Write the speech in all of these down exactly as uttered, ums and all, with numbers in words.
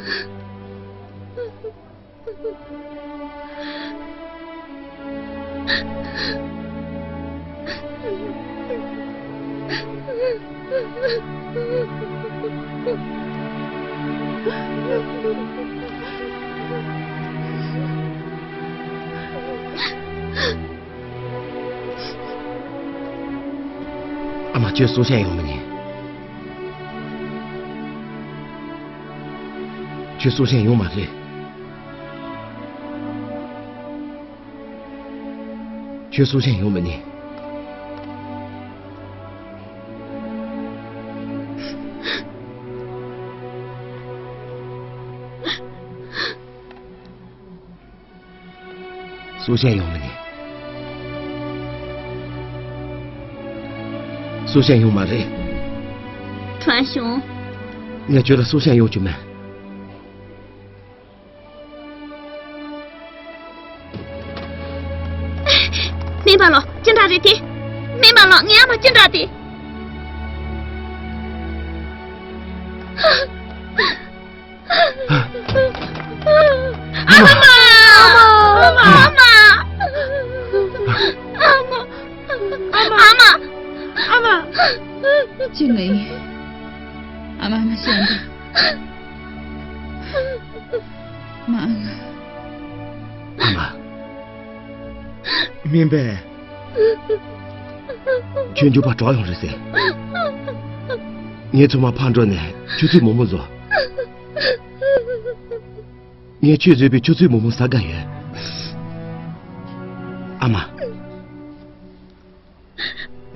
ཨ་མ། ཁྱོད་སྲོག་ཤིང་ཡོང་མི་ཉན། ཁྱོད་སྲོག་ཤིང་ཡོང་མ་རེད། ཁྱོད་སྲོག་ཤིང་ཡོང་མི་ཉན། སྲོག་ཤིང་ཡོང་མི་ཉན། སྲོག་ཤིང་ཡོང་མ་རེད། ཁྲོན་ཞུང་། ངས་ཁྱོད་ལ་སྲོག་ཤིང་ཡོང་རྒྱུ་མིན། སྨན་པ་ལགས། ཅི་འདྲ་རེད་དེ། སྨན་པ་ལགས། ངའི་ཨ་མ་ཅི་འདྲ་དེ། ཨ་མ། ཨ་མ། ཨ་མ། ཨ་མ། ཨ་མ། ཨ་མ། ཅི་ང་ཡིན། ཨ་མ། ཨ་མ་ཤི་འདུག། མ། ཨ་མ། སྨན་པས། ཁྱོད་མགྱོགས་པ་གྲོངས་ཡོང་རེད་ཟེར། ངས་ཚང་མ་ཕར་འགྲོ་ནས་ཆུ་ཚོད་མོག་མོག་བཟོ། ངས་ཁྱོད་བཟོས་པའི་ཆུ་ཚོད་མོག་མོག་ཟ་དགའ་ཡོད། ཨ་མ།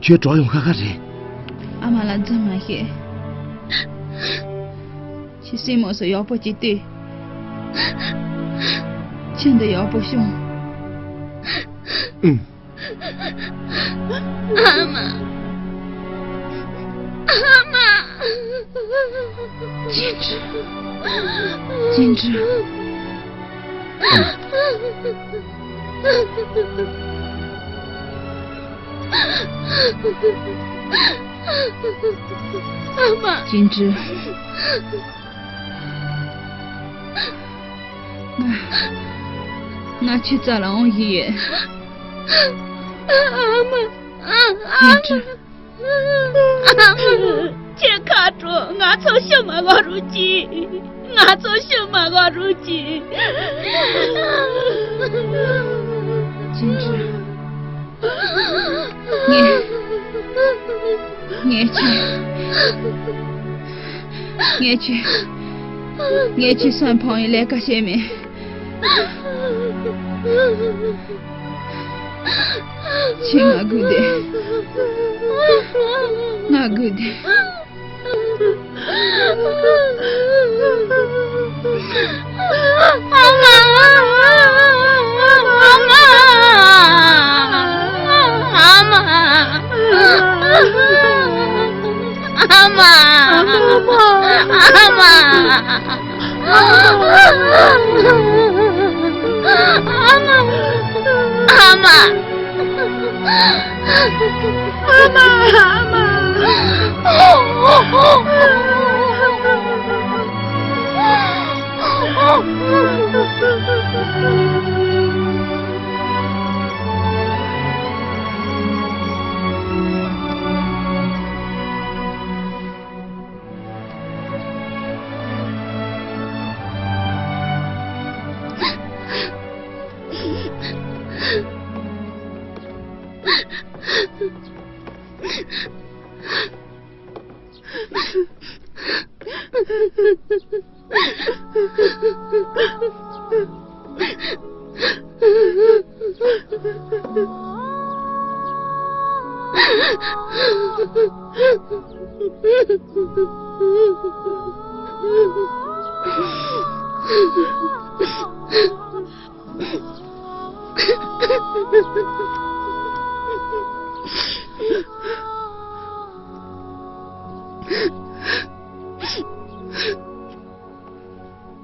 ཁྱོད་གྲོངས་ཡོང་ཁ་ཁ་རེད། ཨ་མ་ལ་རྫུན་མ་བཤད། ཁྱེད་སྲིང་མོ་སོགས་ཡག་པོ་ཅིག་ལྟོས། ཁྱེད་འདི་ཡག་པོ་བྱུང་། ཨུམ། ཨ་མ། ཨ་མ། ཅིན་ཀྲི། ཅིན་ཀྲི། ཨ་མ། ཨ་མ། ཅིན་ཀྲི། ང་། ང་ཁྱེད་རྩ་ལ་འོང་བཞིན་ཡོད། ཨ་མ། ཅིན་ཀྲི། ཁྱེད་ཁ་དྲོ། ང་ཚོ་ཤི་མ་དགོས་རོགས་གྱིས། ང་ཚོ་ཤི་མ་དགོས་རོགས་གྱིས། ཅིན་ཀྲི། ངས། ངས་ཁྱེད། ངས་ཁྱེད། ངས་ཁྱེད་སོན་ཕང་བའི་ལས་ཀ་བྱས་མེད། ཁྱེད་ང་སྒུག་བསྡད། ང་སྒུག་བསྡད། ཨ་མ། ཨ་མ། ཨ་མ། ཨ་མ། ཨ་མ། ཨ་མ། ཨ་མ། ཨ་མ། ཨ་མ། ཨ་མ།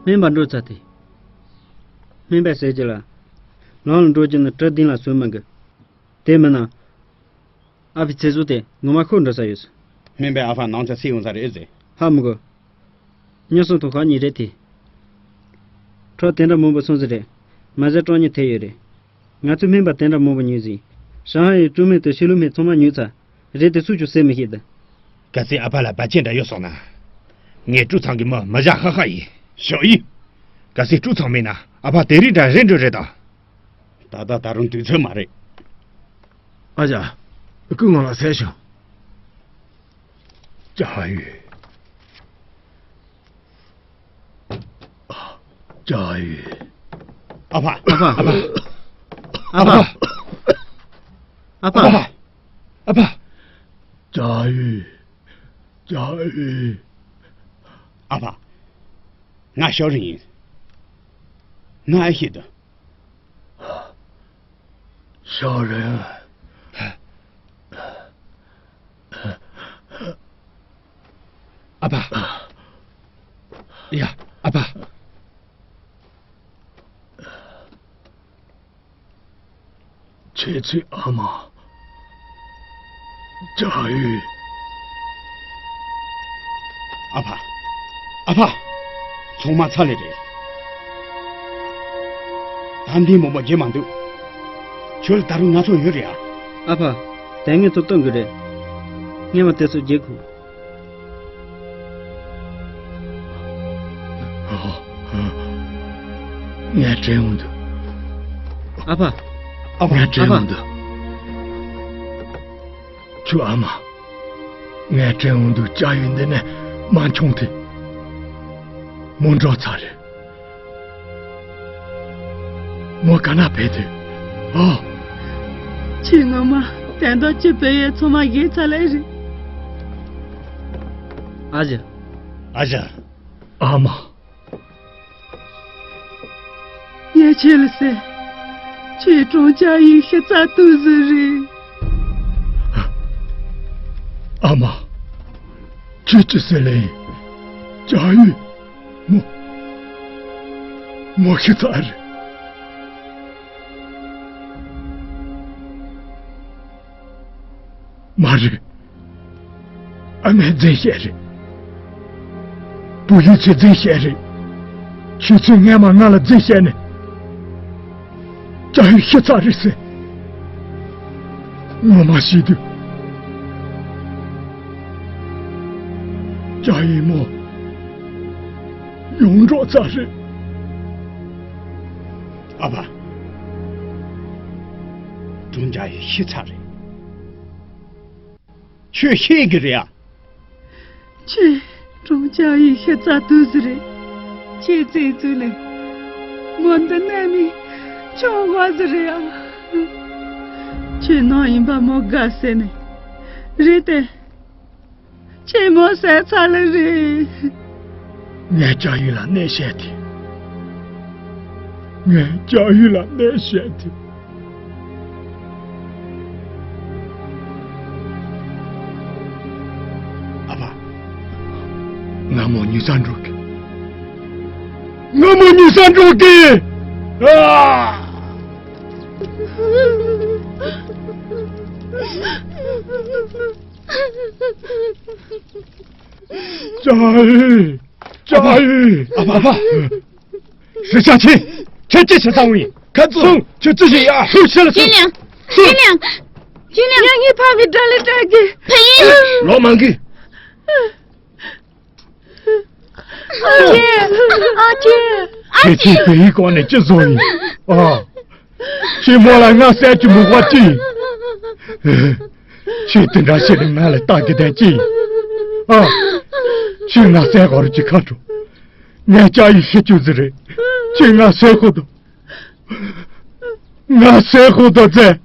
སྨན་པ་འགྲོ་ཚར་ཏེ། སྨན་པས་ཟེར་གྱི་ལ། ལམ་ལ་འགྲོ་རྒྱུ་ནི་གྲི་མདུན་ལ་སོན་མི་དགོས། དེ་མིན་ན། ཨ་ཕའི་ཚེ་སྲོག་དེ་ངོ་མ་ཤོར་འགྲོ་ས་ཡོད། སྨན་པས་ཨ་ཕ་ནང་ཆ་སྲིད་ཡོང་ས་རེད་ཟེར། ཧ་མི་གོ། མྱི་གསུམ་དང་ཤ་གཉིས་རེད་དེ། ཁྲག་དེ་འདྲ་མང་པོ་སོང་ཟིག་རེད། མ་ཟད་གྲོགས་ཉིད་ཐེབས་ཡོད་རེད། ང་ཚོས་སྨན་པ་དེ་འདྲ་མང་པོ་ཉོས་ཟིག་ཞང་ཧ་ཡི་ཀྲུང་སྨན་དང་ཤི་ལུ་སྨན་ཚང་མ་ཉོས་ཚར། རེད་དེ་སུས་ཀྱང་ཟས་མི་ཤེས་ད། གལ་སྲིད་ཨ་ཕ་ལ་བར་ཆད་འདྲ་ཡོད་སོང་ན། ངས་ཀྲུའུ་ཚང་གི་མི་མི་བཞག་ཧ་ཧ་ཡིན། ཞང་ཡི། གལ་སྲིད་ཀྲུའུ་ཚང་མེད་ན་ཨ་ཕ་དེ་རིང་འདྲ་རེད་འགྲོ་རེད་ད། ད་ལྟ་ད་རུང་དུས་ཚོད་མ་རེད། ཨ་ཅག་སྐུ་ངོ་ལ་ཟས་ཤོག་ཅ་ཡུས། ཅ་ཡུས། ཨ་ཕ། ཨ་ཕ། ཨ་ཕ། ཨ་ཕ། ཨ་ཕ། ཨ་ཕ། ཅ་ཡུས། ཅ་ཡུས། ཨ་ཕ། ང་ཞའོ་རིན་ཡིན། ང་ཨེ་ཤེས་དོ། ཞའོ་རིན། ཨ་ཕ། ཡ། ཨ་ཕ། ཁྱེད་ཚོའི་ཨ་མ། ཅ་ཡུས། ཨ་ཕ། ཨ་ཕ། ཚང་མ་ཚར་ལེ་རེད། ད་འདི་མོ་མོ་བརྗེད་མ་འདུག་ཁྱོད་ད་རུང་ང་ཚོ་ཡོད་རེད་ཨ། ཨ་ཕ། དེ་ངས་ཐུབ་ཐུབ་གི་རེད། སྔས་མ་དེ་ཚོ་བརྗེད་ཁུག་ངས་དྲན་འོང་འདུག་ཨ་ཕ། ཨ་ཕ། ངས་དྲན་འོང་འདུག་ཁྱོད་ཨ་མ། ངས་དྲན་འོང་འདུག་ཅ་ཡུས་འདི་ནས་མ་མཆོང་དེ། མོ་འགྲོ་ཚར་རེད། མོ་ག་ན་བསྡད་དེ། ཨ། ཁྱེད་ངོ་མ་དོན་དག་ཅི་བོད་ཡས་ཚང་མ་བརྗེད་ཚར་ལེ་རེད། ཨ་ཅག་ཨ་ཅག་ཨ་མ། ངས་ཁྱེད་ལ་ཟེར། ཁྱེད་ཀྲང་ཅ་ཡུས་ཤི་ཚར་འདུག་ཟེར་རེད། ཨ་མ། ཁྱེད་ཅི་ཟེར་ལེ་ཡིན། ཅ་ཡུས། མོ། མོ་ཤི་ཚར་རེད། མ་རེད། ཨ་མས་རྫུན་བཤད་རེད། བུ་ཡུས་ཚོས་རྫུན་བཤད་རེད། ཁྱོད་ཚོས་སྔས་མ་ང་ལ་རྫུན་བཤད་ནས། ཅ་ཡུས་ཤི་ཚར་རེད་ཟེར། ངོ་མ་ཤེས་དུས། ཅ་ཡུས་མོ། ཡོངས་འགྲོ་ཚར་རེད། ཨ་ཕ། ཀྲང་ཅ་ཡུས་ཤི་ཚར་རེད། ཁྱོད་ཤེས་ཀྱི་རེད་ཨ། ཁྱེད་ཀྲང་ཅ་ཡུས་ཤི་ཚར་འདུག་ཟེར་རེད། ཁྱེད་ཚེ་ཚུལ་ལས། མོ་འདི་ནས་མི་ཆོག་གོ་ཟེར་རེད་ཨ། ཁྱེད་ནང་ཡིན་པ་མོ་དགའ་ཟེར་ནས། རེད་དེ། ཁྱེད་མོ་ཟས་ཚར་ལེ་རེད། ངས་ཅ་ཡུས་ལ་གནས་བཤད་དེ། ངས་ཅ་ཡུས་ལ་གནས་བཤད་དེ། ཨ་ཕ། ང་མོ་ཉུལ་ས་འགྲོ་གི། ང་མོ་ཉུལ་ས་འགྲོ་གི། ཨ། ཅ་ཡུས། ཅ་ཡུས། ཨ་ཕ། ཨ་ཕ། རི་ཅག་ཁྱེད། ཁྱེད་ཅི་བྱེད་བཏང་བ་ཡིན། ཁ་ཚུང་། ཁྱོད་ཅི་བྱེད་ཡ། ཧུ་ཤི་ལ་ཅིན་ལིང་། ཅིན་ལིང་། ཅིན་ལིང་། ཡ། ངའི་ཕ་གི་དགྲ་ལ་སྐྲག་གི། ཕ་ཡིན། ལོ་མང་གི། ཨ་ཅེ། ཨ་ཅེ། ཁྱེད་ཚོས་བོད་ཡིག་སྐོར་ནས་ཅི་བཟོ་ཡིན། ཨ། ཁྱེད་མོ་ལ་ང་ཟེར་གྱི་མི་དགོས་ཅི། ཁྱེད་དེ་འདྲ་བྱས་ནས་ང་ལ་ལྟ་གི་བསྡད་ཅི། ཨ། ཁྱེད་ང་ཟེར་གོ་རུ་ཅི་ཁ་དྲོ། ངས་ཅ་ཡུས་ཤི་རྒྱུ་ཟིག་རེད། ཁྱེད་ང་ཟེར་གོ་དོ། ང་ཟེར་གོ་དོ་ཟེར།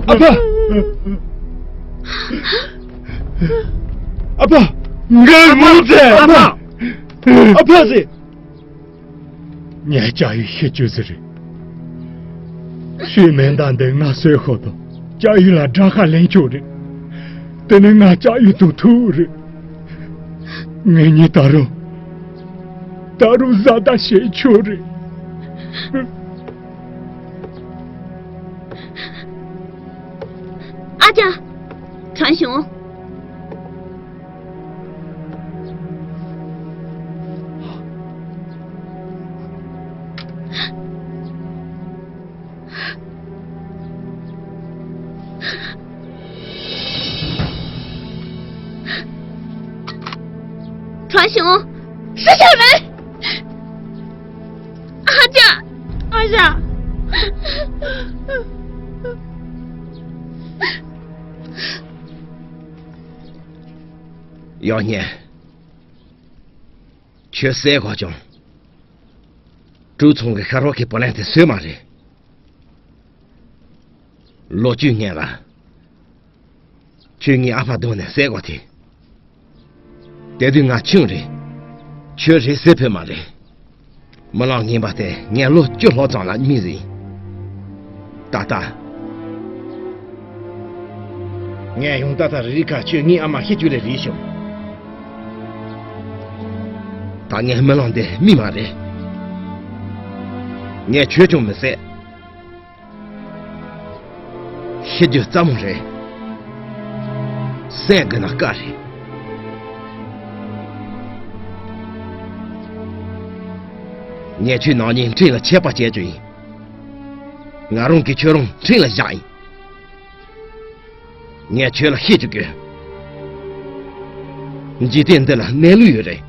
ཨ་ཕ། ཨ་ཕ། ངའི་མོ་ཟེར། ཨ་ཕ། ཨ་ཕ་ཟེར། ངས་ཅ་ཡུས་ཤི་རྒྱུ་ཟིག་རེད། ཁྱེད་མེ་མདའ་འདི་ང་གསོད་ཤོག་དང་། ཅ་ཡུས་ལ་དགྲ་ཁ་ལེན་ཆོག་རེད། དེ་ནས་ང་ཅ་ཡུས་དང་ཐུག་རེད། ངེད་གཉིས་ད་རུང་། ད་རུང་བཟའ་ཟླ་བྱེད་ཆོག་རེད། ཨ་ཅག་གྲོངས་བྱུང་། ཁྲ་ཞང་། ཧྲི་ཞང་རེད། ཨ་ཅག་ཨ་ཞང་། ཡང་སྙིང་། ཁྱོད་བསད་དགོས་བྱུང་། ཀྲུའུ་ཚང་གི་ཤ་རོགས་ཀྱི་བུ་ལོན་དེ་སོས་མ་རེད། ལོ་བཅུའི་སྔོན་ལ། ཁྱོད་ངའི་ཨ་ཕ་རྡུང་ནས་བསད་དགོས་དེ། དེ་དུས་ང་ཆུང་རེད། ཁྱོད་རེད་ཟེར་ཕོད་མ་རེད། རྨི་ལམ་ངན་པ་དེ་ངས་ལོ་བཅུ་ལྷག་ཙམ་ལ་རྨིས་ཟིན། ད་ལྟ། ངས་ཡང་ད་ལྟ་རེ་རེ་ཁ་ཁྱོད་ངའི་ཨ་མ་ཤི་རྒྱུ་ལས་རེད་བྱུང་། ད་ངས་རྨི་ལམ་འདི་རྨིས་མ་རེད། ངས་ཁྱོད་ཀྱང་མི་བསད། ཤི་རྒྱུ་སླ་མོ་རེད། བསད་དགོས་ན་དཀའ་རེད། ངས་ཁྱོད་ནག་ཉེས་ཁྲིམས་ལ་ཆད་པ་བཅད་རྒྱུ་ཡིན། ང་རང་གིས་ཁྱོད་རང་ཁྲིམས་ལ་བཞག་ཡིན། ངས་ཁྱོད་ལ་བཤད་རྒྱུ་དགོས། འཇིག་རྟེན་འདི་ལ་གནས་ལུགས་ཡོད་རེད།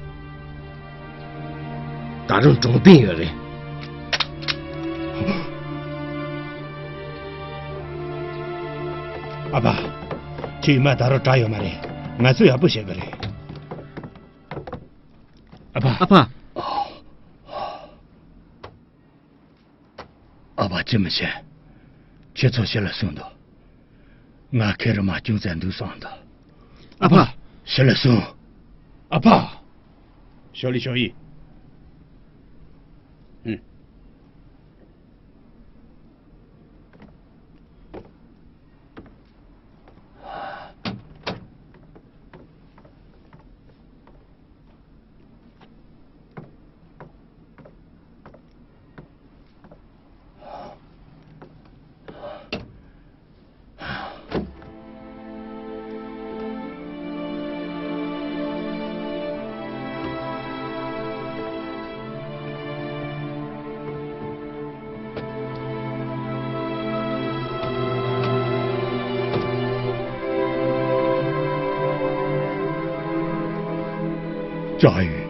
ད་རུང་དྲང་བདེན་ཡོད་རེད། ཨ་ཕ། ཁྱེད་ཡུལ་མ་ད་རུང་དྲག་ཡོད་མ་རེད། ང་ཚོས་ཡག་པོ་བྱེད་དགོས་རེད། ཨ་ཕ། ཨ་ཕ། ཨ་ཕ་ཅི་མི་བྱེད། ཁྱེད་ཚོ་ཕྱི་ལ་སོང་དོ། ང་ཁེ་རུ་མ་ཅུང་ཙམ་འདུག་སོང་དོ། ཨ་ཕ། ཕྱི་ལ་སོང་། ཨ་ཕ། ཞོ་ལི་ཞོ་ཡི། ཧུམ། ཅག་ཡོད།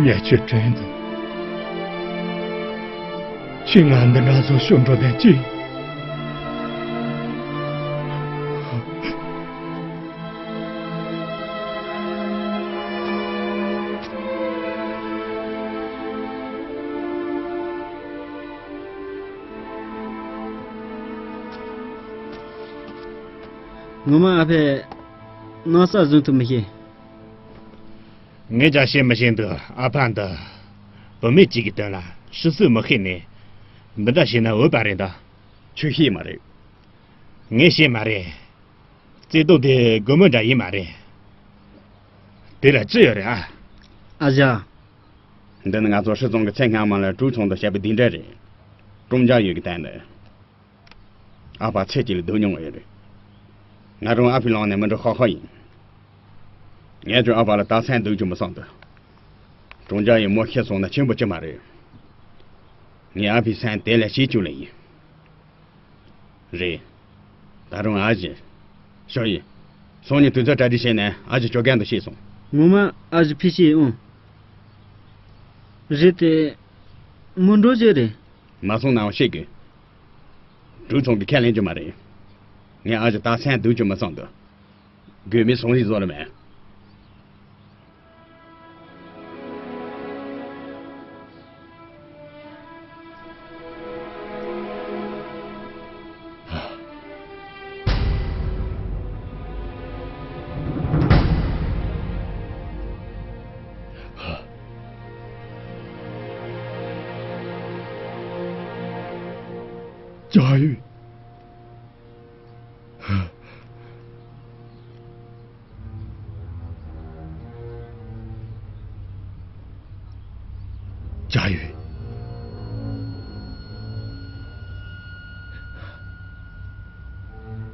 ངས་ཁྱོད་དྲན་འདུག་ཁྱོད་ང་འདི་འདྲ་བཟོ་ཤོར་འགྲོ་དོན་ཅི། ངོ་མ་ཨ་ཕས་མནོ་ས་བཟུང་ཐུབ་མི་ཤེས། ངས་ཀྱང་བཤད་མི་ཤེས་འདུག་ཨ་ཕ་འདི། བུད་མེད་ཅིག་གི་དོན་ལ་ཕྱི་སོས་མི་ཤེས་ནས། འདི་འདྲ་བྱས་ན་འོས་པ་རེད་ད། ཁྱོད་ཤེས་མ་རེད། ངས་བཤད་མ་རེད། བརྩེ་དུང་དེ་སྒོར་མོ་འདྲ་ཡིན་མ་རེད། དེ་ལ་ཅི་ཡོད་རེད་ཨ། ཨ་ཅག་འདི་ནི་ང་ཚོ་ཧྲི་ཙང་གི་མཚན་སྔ་མ་ལ་ཀྲུའུ་ཚང་དུ་བཤད་པའི་བདེ་འདྲ་རེད། ཀྲུང་ཅཱ་ཡུས་ཀྱི་སྟེང་ནས། ཨ་ཕ་ཚེ་གཅིག་ལ་སྡོད་མྱོང་བ་ཡོད་རེད། ང་རང་ཨ་ཕའི་ལག་ནས་མི་འདྲ་ཁག་ཁག་ཡིན། ངས་ཀྱང་ཨ་ཕ་ལ་ད་མཚན་འདོགས་རྒྱུ་མི་བསམ་འདུག་ཀྲུང་ཅཱ་ཡུས་མོ་ཤི་སོང་ན་ཆེན་པོ་ཅི་མ་རེད། ངས་ཨ་ཕའི་མཚན་དེ་ལས་ཆེ་བཅུག་ལེ་ཡིན། རེད། ད་རུང་ཨ་ཅེ། ཞོ་ཡི། སང་ཉིན་དུས་ཚོད་གྲ་སྒྲིག་བྱས་ནས་ཨ་ཅེ་ཇོ་རྒན་དུ་ཤེས་སོང་། ངོ་མ་ཨ་ཅེ་ཕི་ཤེས་ཨང་། རེད་དེ། མོ་འགྲོ་རྒྱུ་རེད། མ་སོང་ནའང་ཤེས་དགོས། ཀྲུའུ་ཚང་གིས་ཁས་ལེན་རྒྱུ་མ་རེད། ངས་ཨ་ཅེ་ད་མཚན་འདོགས་རྒྱུ་མི་བསམ་འདུག་དགོས་མེད་སང་ཉིན་བཟོ་ལ་མེད། ཅཱ་ཡུས། ཅཱ་ཡུས།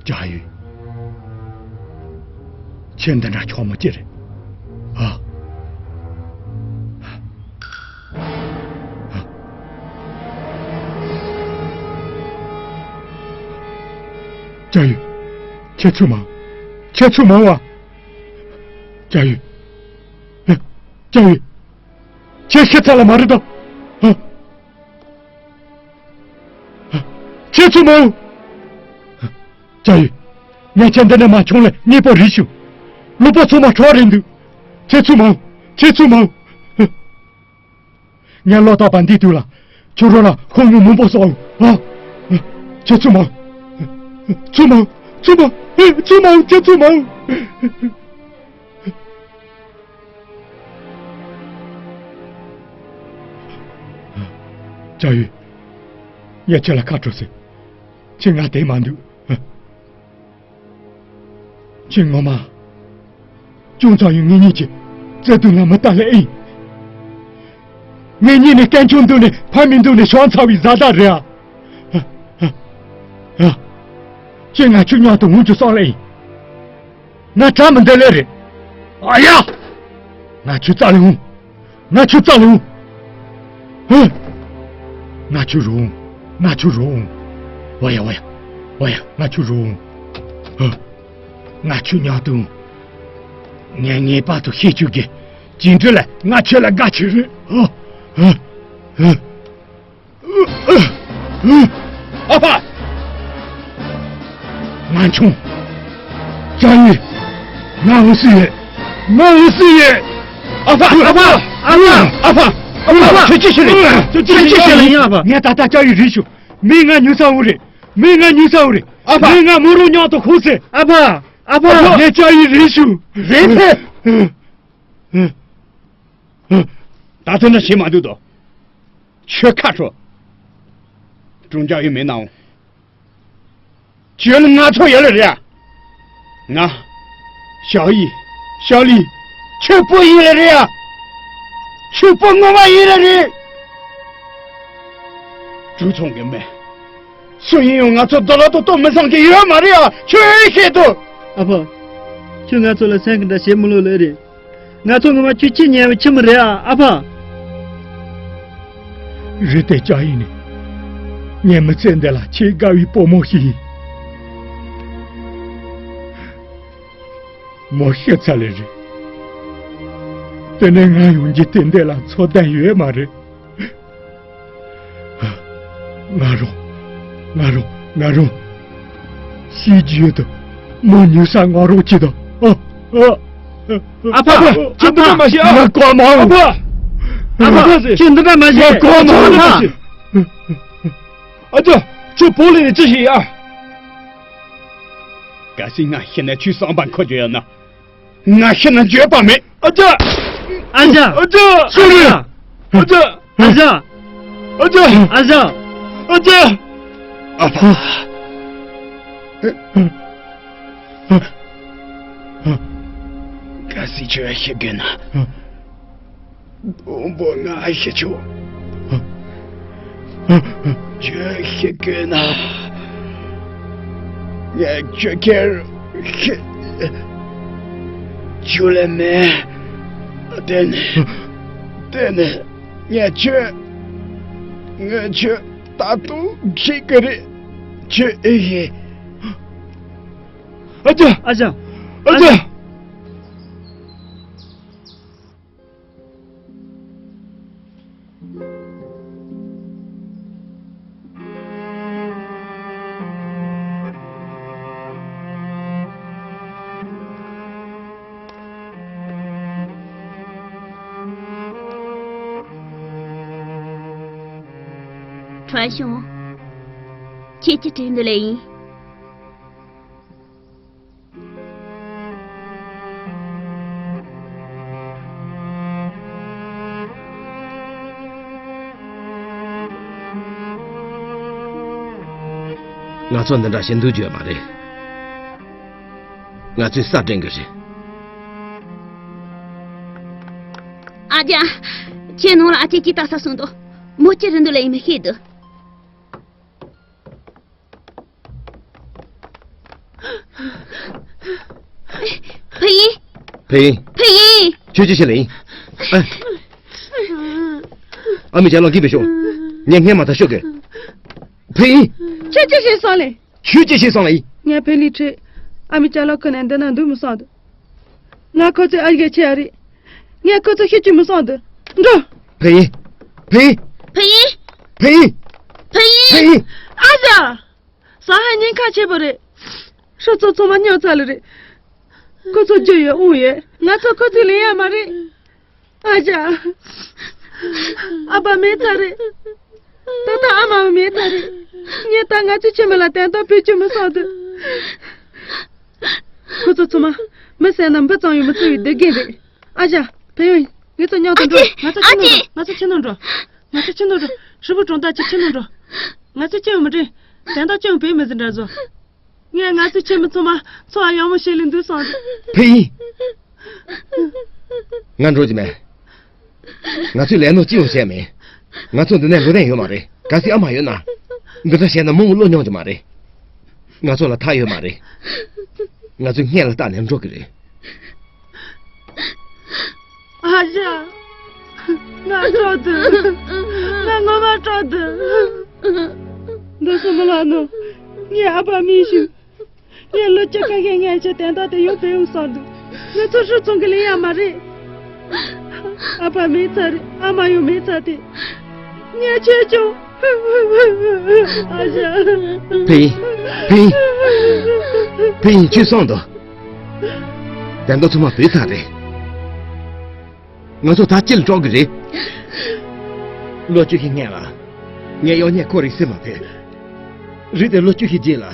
ཅཱ་ཡུས། ཁྱེད་འདི་འདྲ་ཆོག་མོ་ཅི་རེད། ཨ། ཅཱ་ཡུས། ཁྱེད་ཚུར་མ། ཁྱེད་ཚུར་མ་བ། ཅཱ་ཡུས། ཅི་ཡིན། ཁྱེད་ཤི་ཚར་ལ་མ་རེད་དམ། ཨ། ཨ། ཁྱེད་ཚུར་མ་འོང་། ཅ་ཡི། ངས་ཁྱེད་འདི་ནས་མ་མཆོངས་ལ་གཉིད་པོ་རིལ་ཤོག། ལུས་པོ་ཚང་མ་ཁྲོ་རེད་འདུག། ཁྱེད་ཚུར་མ་འོང་། ཁྱེད་ཚུར་མ་འོང་། ངས་ལོ་ཏོག་པ་འདི་དུས་ལ། ཁྱོད་རང་ལ་ཁོང་ངོ་མང་པོ་གསོག་ཨང་། ཨ། ཁྱེད་ཚུར་མ་འོང་། ཚུར་མ་འོང་། ཚུར་མ་འོང་། ཚུར་མ་འོང་། ཁྱེད་ཚུར་མ་འོང་། ཅ་ཡི། ངས་ཁྱེད་ལ་ཁ་དྲོ་ཟེར། ཁྱེད་ང་དེ་མ་འདུག། ཁྱེད་ངོ་མ། ཅུང་ཙམ་ཡང་ངེད་གཉིས་ཀྱི་བརྩེ་དུང་ལ་མི་ལྟ་ལེ་ཨེ། ངེད་གཉིས་ནི་དཀོན་མཆོག་མདུན་ནས་ཕ་མའི་མདུན་ནས་བྱང་ཚར་བའི་བཟའ་ཟླ་རེད་ཨ། ཁྱེད་ང་ཁྱོད་མཉམ་དུ་འོང་རྒྱུ་བསམ་ལེ་ཨེ། ང་དྲན་མི་འདོད་ལེ་རེད། ཨ་ཡ། ང་ཁྱོད་རྩ་ལ་འོང་། ང་ཁྱོད་རྩ་ལ་འོང་། ཧུ། ང་ཁྱོད་རུང་། ང་ཁྱོད་རུང་། ཝ་ཡ་ཝ་ཡ། ཝ་ཡ། ང་ཁྱོད་རུང་། ཧུ། ང་ཁྱོད་མཉམ་དུ་འོང་། ངས་ངེས་པར་དུ་ཤེས་བཅུག་གི། ཅི་འདྲ་ལ་ང་ཁྱོད་ལ་དགའ་ཆེ་རེད། ཧུ། ཧུ། ཧུ། ཨ་ཕ། ང་ཆུང་། ཅ་ཡི། ང་འུ་སུ་ཡོད། ང་འུ་སུ་ཡོད། ཨ་ཕ། ཨ་ཕ། ཨ་ཕ། ཨ་ཕ། ཁྱོད་ཅི་ཞིག་རེད། ཁྱོད་ཅི་ཞིག་རེད། ཨ་ཕ། ངས་ད་ལྟ་ཅ་ཡི་རིག་བྱུང་། མི་ང་ཉུ་ས་འུ་རེད། མི་ང་ཉུ་ས་འུ་རེད། ཨ་ཕ། མི་ང་མོ་རུ་མཉམ་དུ་ཁུག་སེ། ཨ་ཕ། ཨ་ཕ། ངས་ཅ་ཡི་རིག་བྱུང་། རེད་དེ། ད་དེ་འདྲ་བྱེད་མ་འདུག་དོ། ཁྱོད་ཁ་ཁྲོ། ཀྲུང་ཅ་ཡི་མེད་ནའང་། ཁྱོད་ནི་ང་ཚོ་ཡོད་ལེ་རེད་ཨ། ང་། ཞའོ་ཡི། ཞའོ་ལི། ཁྱོད་བུ་ཡིན་ལེ་རེད་ཨ། ཁྱོད་བུ་ངོ་མ་ཡིན་ལེ་རེད། ཀྲུའུ་ཚང་གི་མེ། སུ་ཡིན་ཡང་ང་ཚོ་རྡོ་ལ་དུ་གཏོང་མི་ཚང་གི་ཡོད་མ་རེད་ཨ། ཁྱོད་ཨེ་ཤེས་དོ། ཨ་ཕ། ཁྱོད་ང་ཚོ་ལ་སེམས་ཀྱི་འདྲ་བྱེད་མི་ལོ་ལེ་རེད། ང་ཚོ་ངོ་མ་ཁྱོད་ཅི་ཉན་བའི་ཁྱིམ་རེད་ཨ། ཨ་ཕ། རེད་དེ་ཅ་ཡི་ནི། ངའི་མི་ཚེ་འདི་ལ་ཆེས་དགའ་བའི་བུ་མོ་ཞིག་ཡིན། མོ་ཤི་ཚར་ལེ་རེད། དེ་ནས་ང་ཡང་འཇིག་རྟེན་འདི་ལ་འཚོ་དོན་ཡོད་མ་རེད། ང་རང་། ང་རང་། ང་རང་། ཤི་རྒྱུ་ཡོད་དོ། མོ་ཉུ་ས་ང་རང་གཅིག་དང་། ཨ། ཨ། ཨ་ཕ། ཁྱོད་འདི་འདྲ་མ་བྱེད་ཨ། ང་གོ་མ། ཨ་ཕ། ཨ་ཕ། ཁྱོད་འདི་འདྲ་མ་བྱེད། ང་གོ་མ། ཨ་ཕ། ཨ་ཅག་ཁྱོད་བོ་ལས་ནས་ཅི་ཞིག་ཨ། གལ་སྲིད་ང་ཤི་ན་ཁྱོད་བསམ་པ་འཁོར་རྒྱུ་ཡོད་ན། ང་ཤི་ན་འགྱོད་པ་མེད། ཨ་ཅག་ཨ་ཅག་ཨ་ཅག་ཨ་ཅག་ཨ་ཅག་ཨ་ཅག་ཨ་ཅག་ཨ་ཅག་ཨ་ཅག་ཨ་ཕ། གལ་སྲིད་ཁྱོད་ཤི་དགོས་ན། དང་པོ་ང་ཤི་ཆོག་ཁྱོད་ཤི་དགོས་ན། ངས་ཁྱོད་ཁྱེར་ཤི་ཆོག་ལེ་མེད། དེ་ནས་དེ་ནས་ངས་ཁྱོད། ངས་ཁྱོད་ད་དུང་ཤི་གི་རེད། ཁྱོད་ཨེ་ཤེས། ཨ་ཅག་ཨ་ཅག་ཨ་ཅག་ཁྲའོ་ཞུང་། ཁྱེད་ཀྱི་དྲིན་དུ་ལས་ཡིན། ང་ཚོ་འདི་འདྲ་ཞིག་འདུག་རྒྱུ་མ་རེད། ང་ཚོས་ས་འདྲེན་གི་རེད། ཨ་ཅག་ཁྱེད་ནང་ལ་ཨ་ཅེ་ཅི་ལྟ་ས་སོང་དོ། མོ་ཅི་རིན་དུ་ལས་ཡིན་མི་ཤེས་དོ། ཕུ་ཡིན། ཕུ་ཡིན། ཕུ་ཡིན། ཁྱོད་ཅི་བྱེད་ལེ་ཡིན། ཨ། ཨ་མི་ཅག་ལོག་གིས་པེ་ཤོག་ངས་ངས་མ་ཐག་ཤོག་གི། ཕུ་ཡིན། ཁྱོད་ཅི་བྱེད་སོང་ལེ། ཁྱོད་ཅི་བྱེད་སོང་ལེ་ཡིན། ངས་ཕེ་ལི་ཁྲིད། ཨ་མི་ཅག་ལོག་ཁོ་ནས་འདི་ན་འདུག་མི་སོང་དུ། ང་ཁོ་ཚོའི་ཨ་ཡེ་ཆེ་ཡ་རེད། ངས་ཁོ་ཚོ་ཤེས་ཀྱི་མི་སོང་དུ། འགྲོ། ཕ་ཡིན། ཕ་ཡིན། ཕ་ཡིན། ཕ་ཡིན། ཕ་ཡིན། ཕ་ཡིན། ཨ་ཅག་ཟ་ཧ་ཉེན་ཁ་ཆེ་པོ་རེད། ཧྲུ་ཚོ་ཚང་མ་སྙོག་ཚར་ལེ་རེད། ཁོ་ཚོ་རྒྱུ་ཡོད་དབང་ཡོད། ང་ཚོ་ཁོ་ཚོའི་ལེན་ཡ་མ་རེད། ཨ་ཅག་ཨ་ཕ་མེད་ཚར་རེད། ད་ལྟ་ཨ་མའང་མེད་ཚར་རེད། ངས་ད་ང་ཚོའི་ཁྱིམ་ལ་དན་རྟགས་ཕུལ་རྒྱུ་མི་སོང་དུ། ཁོ་ཚོ་ཚང་མ་མི་བསད་ན་འབུ་ཙམ་ཡང་མི་བཙིར་བའི་སྡིག་རྒན་རེད། ཨ་ཅག་ཕ་ཡུལ། ངེད་ཚོ་མཉམ་དུ་འགྲོ། ཨ་ཅེ། ང་ཚོ་ཨ་ཁྱིམ་ནང་ཅེ། འགྲོ། ང་ཚོ་ཁྱིམ་ནང་འགྲོ། ང་ཚོ་ཁྱིམ་ནང་འགྲོ། ཧྲིལ་པོ་གྲོང་རྡལ་གྱི་ཁྱིམ་ནང་འགྲོ། ང་ཚོ་ཁྱིམ་མི་འགྲིམ། དན་རྟགས་ཁྱིམ་བོད་མི་ཟིན་འདྲ་བཟོ། ངས་ང་ཚོའི་ཁྱིམ་མི་ཚང་མ་འཚོ་བ་ཡག་མོ་བྱེད་ལེ་འདུག་སོང་། ཕ་ཡུལ། ང་འགྲོ་གི་མེད། ང་ཚོས་ལས་སྣོན་ཅི་ཡང་བྱས་མེད། ང་ཚོ་འདི་ནས་འགྲོ་དོན་ཡོད་མ་རེད། གལ་སྲིད་ཨ་མ་ཡོད་ན། འདི་འདྲ་བྱས་ན་མོ་བློ་ཉོག་གི་མ་རེད། ང་ཚོ་ལ་ཐག་ཡོད་མ་རེད། ང་ཚོས་སྔོན་ལ་བལྟས་ནས་འགྲོ་གི་རེད། ཨ་ཅག་ང་སྐྲག་འདུག་ང་ངོ་མ་སྐྲག་འདུག་འདི་སུ་མི་ལ་ནོ། ངའི་ཨ་ཕ་མི་ཤི། ངས་ལོ་བཅུ་ཁ་ཤས་སྔོན་ཆད་དན་རྟགས་དེ་ཡང་བོད་ཡོང་སོང་འདུག་ང་ཚོ་ཧྲུ་ཚང་གི་ལེན་ཡ་མ་རེད། ཨ་ཕ་མེད་ཚར་རེད། ཨ་མ་ཡང་མེད་ཚར་དེ། ངས་ཆོས་སྐྱོང་། ཨ་ཞང་། ཕིན། ཕིན། ཕིན་ཁྱོད་སོང་དོ། དན་རྟགས་ཚང་མ་བོད་ཚར་རེད། ང་ཚོ་ད་ཅི་ལ་སྐྲག་གི་རེད། ལོ་བཅུ་ཞིག་སྔོན་ལ། ངས་གཡོག་བརྙན་ཁོ་རིག་སེ་མ་ཕེབས། རེད་དེ་ལོ་བཅུ་ཞིག་རྗེས་ལ།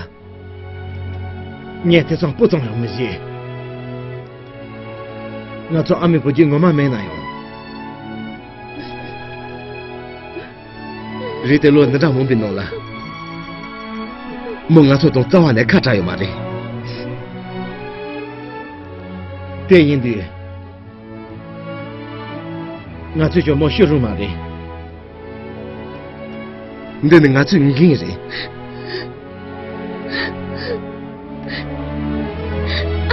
ངས་དེ་ཙམ་སྤུ་ཙམ་ཡང་མི་བྱེད། ང་ཚོ་ཨ་མའི་བུ་རྒྱུད་ངོ་མ་མེད་ན་ཡང་། རེད་དེ་ལོ་འདི་འདྲ་མང་པོའི་ནང་ལ། མོ་ང་ཚོ་དང་རྩ་བ་ནས་ཁ་བྲལ་ཡོད་མ་རེད། དེ་ཡིན་དུས། ང་ཚོས་ཀྱང་མོ་ཤི་རུང་མ་རེད། འདི་ནི་ང་ཚོའི་འགན་རེད།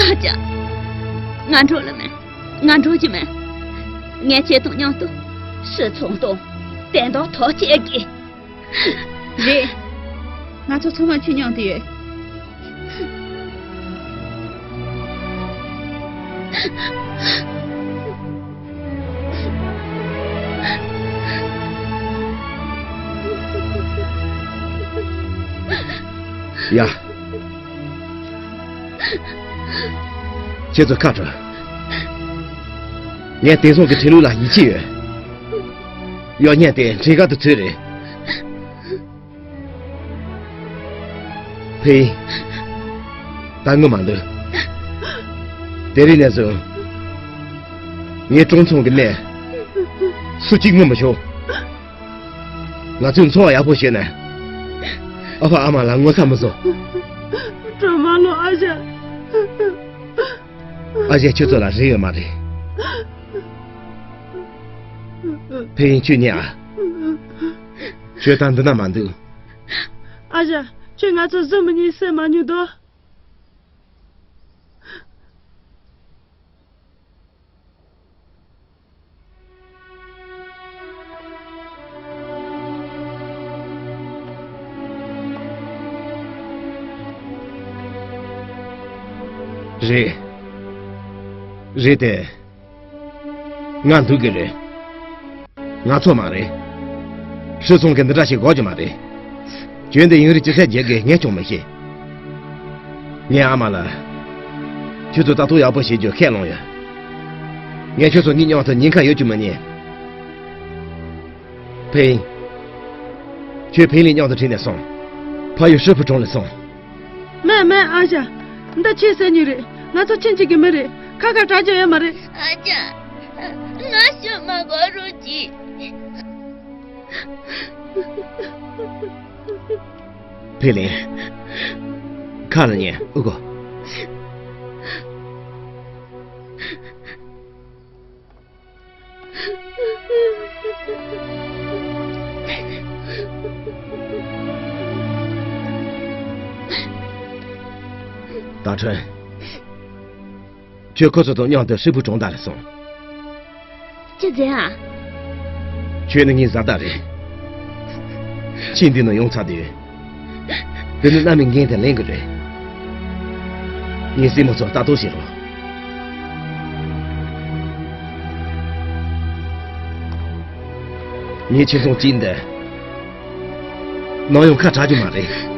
ཨ་ཅག་ང་འགྲོ་ལེ་མེད། ང་འགྲོ་རྒྱུ་མེད། ངས་ཁྱེད་དང་མཉམ་དུ་ཧྲི་ཚང་དང་དན་རྟགས་ཐག་བཅད་དགོས། རེད། ང་ཚོ་ཚང་མ་ཁྱེད་མཉམ་དུ་ཡོད། ཡ། ཁྱེད་ཚོ་ཁ་དྲོ། ངས་དེང་སང་གི་ཁྲིམས་ལུགས་ལ་ཡིད་ཆེས་ཡོད། གཡོག་བརྙན་དེ་འགྲིག་ག་དུ་ཚོད་རེད། ཕིན། ད་ངུ་མ་འདུག་དེ་རིང་ནས་བཟུང་། ངའི་གྲོང་ཚང་གི་གནས། སུ་གཅིག་ངུ་མི་ཆོག་ང་ཚོས་འཚོ་བ་ཡག་པོ་བྱས་ནས། ཨ་ཕ་ཨ་མ་ལ་ངོ་ཚ་མི་བཟོ། གྲོགས་མ་ལོ། ཨ་ཞང་། ཨ་ཞང་། ཁྱོད་ཚོ་ལ་རེ་ཡོད་མ་རེད། ཕིན། ཁྱོད་ཉལ་ཨ། ཁྱོད་ད་འདི་ན་མ་འདུག་ཨ་ཞང་། ཁྱོད་ང་ཚོ་གཟིམ་མི་ཉན་ཟེར་མ་མྱོང་དོ། རེད། རེད་དེ། ང་འདུག་གི་རེད། ང་ཚོ་མ་རེད། ཧྲི་ཚང་གིས་འདི་འདྲ་ཞིག་དགོས་ཀྱི་མ་རེད། གྱོད་འདི་ཡུན་རིང་ཅི་ཐད་རྒྱག་དགོས་ངས་ཀྱང་མི་ཤེས། ངའི་ཨ་མ་ལ། ཁྱོད་ཚོ་ལྟ་རྟོག་ཡག་པོ་བྱེད་རྒྱུ་ཁས་བླངས་ཡོད། ངས་ཁྱོད་ཚོ་གཉིས་མཉམ་དུ་ཉེན་ཁ་ཡོད་རྒྱུ་མི་ཉན། ཕིན། ཁྱོད་ཕིན་ལི་མཉམ་དུ་ཁྲིད་ནས་སོང་། ཕ་ཡུལ་ཧྲི་ཕུ་གྲོང་ལ་སོང་། མེད་མེད་ཨ་ཞང་། འདི་ཁྱེད་ཟེར་ཉིན་རེད། ང་ཚོ་ཁྱིམ་གཅིག་གི་མི་རེད། ཁ་ཁ་གྲག་རྒྱུ་ཡོད་མ་རེད། ཨ་ཅག་ང་ཤི་མ་དགོས་རོགས་གྱིས། ཕིན་ལི། ཁ་ལ་ཉན་ཨུ་གོ། ཏ་ཁྲོན། ཁྱོད་ཁོ་ཚོ་དང་མཉམ་དུ་ཧྲི་ཕུ་གྲོང་རྡལ་ལ་སོང་། ཅི་མཛད་ཨ། ཁྱོད་ནི་ངའི་བཟའ་ཟླ་རེད། ཁྱེད་འདི་ནས་ཡོང་ཚར་དུས། དེ་ནི་བླ་མའི་འགན་དེ་ལེན་དགོས་རེད། ངའི་སྲིང་མོ་ཚོར་ལྟ་རྟོག་བྱེད་རོགས། ངས་ཁྱེད་ཚོ་ཅིག་འདི་ནམ་ཡང་ཁ་གྲག་རྒྱུ་མ་རེད།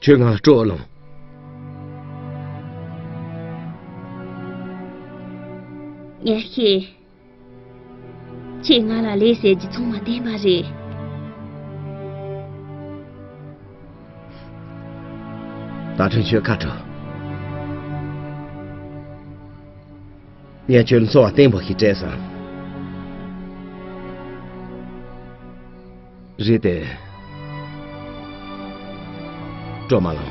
ཁྱོད་ང་སྤྲོ་བ་ལངས། ངས་ཤེས། ཁྱེད་ང་ལ་ལས་ཟེར་རྒྱུ་ཚང་མ་བསྟན་པ་རེད། ད་ཕྲན་ཁྱོད་ཁ་དྲོ། ངས་ཁྱོད་ལ་འཚོ་བ་བརྟན་པོ་ཞིག་སྤྲད་སོང་། རེད་དེ། སྤྲོ་མ་ལངས།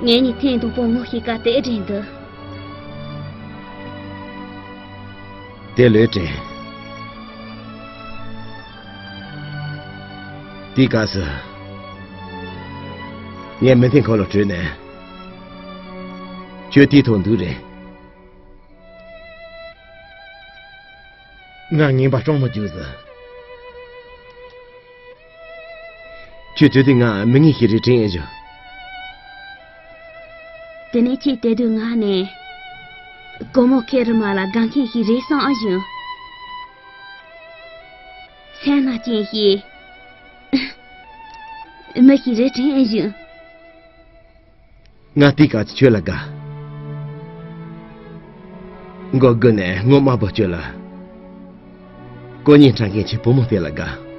ངེད་གཉིས་ཐེངས་དང་པོ་ངོ་ཤེས་སྐབས་དེ་དྲན་འདུག། དེ་ལོས་དྲན། དེའི་སྐབས་སུ། ངས་མི་ཐེངས་ཁོ་ལ་བྲོས་ནས། ཁྱོད་དེའི་ཐོག་འདུག་རེད། ང་ངན་པ་སྤྲང་མོ་རྒྱུགས་ཟེར། ཁྱོད་དུས་དེ་ང་མི་ངན་ཞིག་རེད་དྲན་ཨེ་བྱུང་། དེ་ནས་ཁྱེད་དེ་དུས་ང་ནས་སྒོར་མོ་ཁེ་རི་མ་ལ་དགའ་མཁན་ཞིག་རེད་བསམ་ཨེ་བྱུང་། སེམས་ན་ཅན་ཞིག་མི་ཞིག་རེད་དྲན་ཨེ་བྱུང་། ང་དེའི་སྐབས་ཀྱི་ཁྱོད་ལ་དགའ། མགོ་སྒུར་ནས་ངོ་དམར་པོ་ཁྱོད་ལ། ཀོ་གཉིས་འཁྲབ་མཁན་གྱི་བུ་མོ་དེ་ལ་དགའ།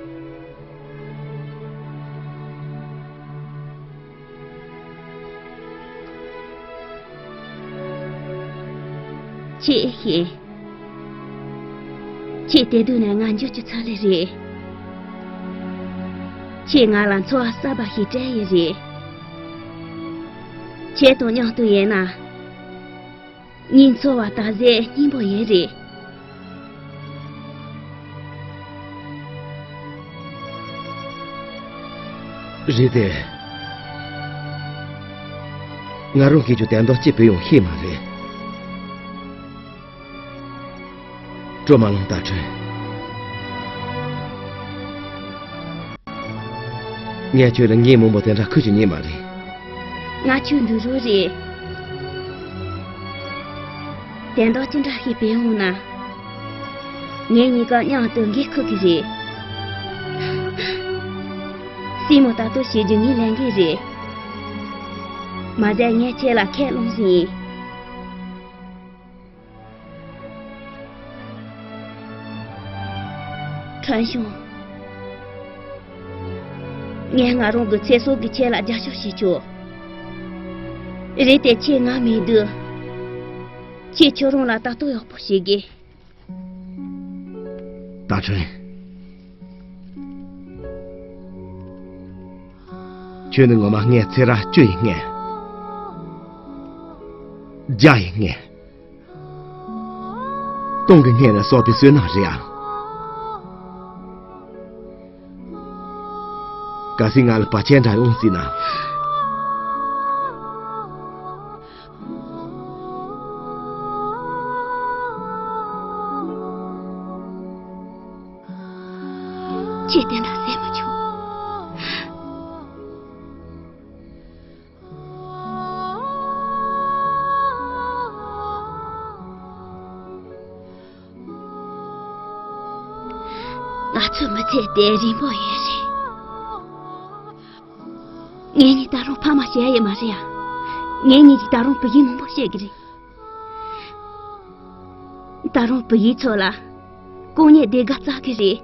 ཁྱེད་ཤེས། ཁྱེད་དེ་དུས་ནས་ང་འཇུ་རྒྱུ་ཚར་ལེ་རེད། ཁྱེད་ང་ལ་འཚོ་བ་གསར་པ་ཞིག་སྤྲད་ཡོད་རེད། ཁྱེད་དང་མཉམ་དུ་ཡིན་ན། ངའི་འཚོ་བ་ད་གཟོད་སྙིང་པོ་ཡོད་རེད། རེད་དེ། ང་རང་གིས་ཀྱང་དོན་དག་ཅི་བྱས་ཡོང་ཤེས་མ་རེད། སྤྲོ་མ་ལངས་ད་ཁྲོན། ངས་ཁྱོད་ལ་ངའི་མང་པོ་དེ་འདྲ་ཁུར་གྱི་ཉེས་མ་རེད། ང་ཁྱོད་འདུག་རོགས་རེད། དེ་འདྲ་ཅི་འདྲ་ཞིག་བྱས་ཡོང་ན། ངེད་གཉིས་ཀ་མཉམ་དུ་འགན་འཁུར་གི་རེད། སྲིང་མོ་ལྟ་རྟོག་བྱེད་རྒྱུ་ངའི་ལས་འགན་རེད། མ་ཟད་ངས་ཁྱེད་ལ་ཁས་བླངས་ཟིན་ཡིན། ཁྲོན་ཤུང་། ངས་ང་རང་གི་ཚེ་སྲོག་གི་ཆེད་ལ་རྒྱབ་སྐྱོར་བྱེད་ཆོག། རེད་དེ་ཁྱེད་ང་མེད་དུས། ཁྱེད་ཁྱོད་རང་ལ་ལྟ་རྟོག་ཡག་པོ་བྱེད་དགོས། ད་ཁྲོན། ཁྱོད་ནི་ངོ་མ་ངའི་ཚེ་རབས་བཅུ་ཡི་སྔོན། བརྒྱ་ཡི་སྔོན། སྟོང་གི་སྔོན་ལ་གསོག་པའི་བསོད་ནམས་རེད་ཨ། གལ་སྲིད་ང་ལ་བར་ཆད་འདྲ་ཡོང་སྲིད་ན། ཁྱེད་དེ་འདྲ་ཟེར་མི་ཆོག། ང་ཚོའི་མི་ཚེ་དེ་རིང་པོ་ཡོད་རེད། ངེད་གཉིས་ད་རུང་ཕ་མ་བྱས་ཡོད་མ་རེད་ཡ། ངེད་གཉིས་ཀྱིས་ད་རུང་བུ་ཡིག་མང་པོ་བཤད་གི་རེད། ད་རུང་བུ་ཡིག་ཚོ་ལ་ཀོང་ཉེ་བདེ་དགའ་བཙལ་གི་རེད།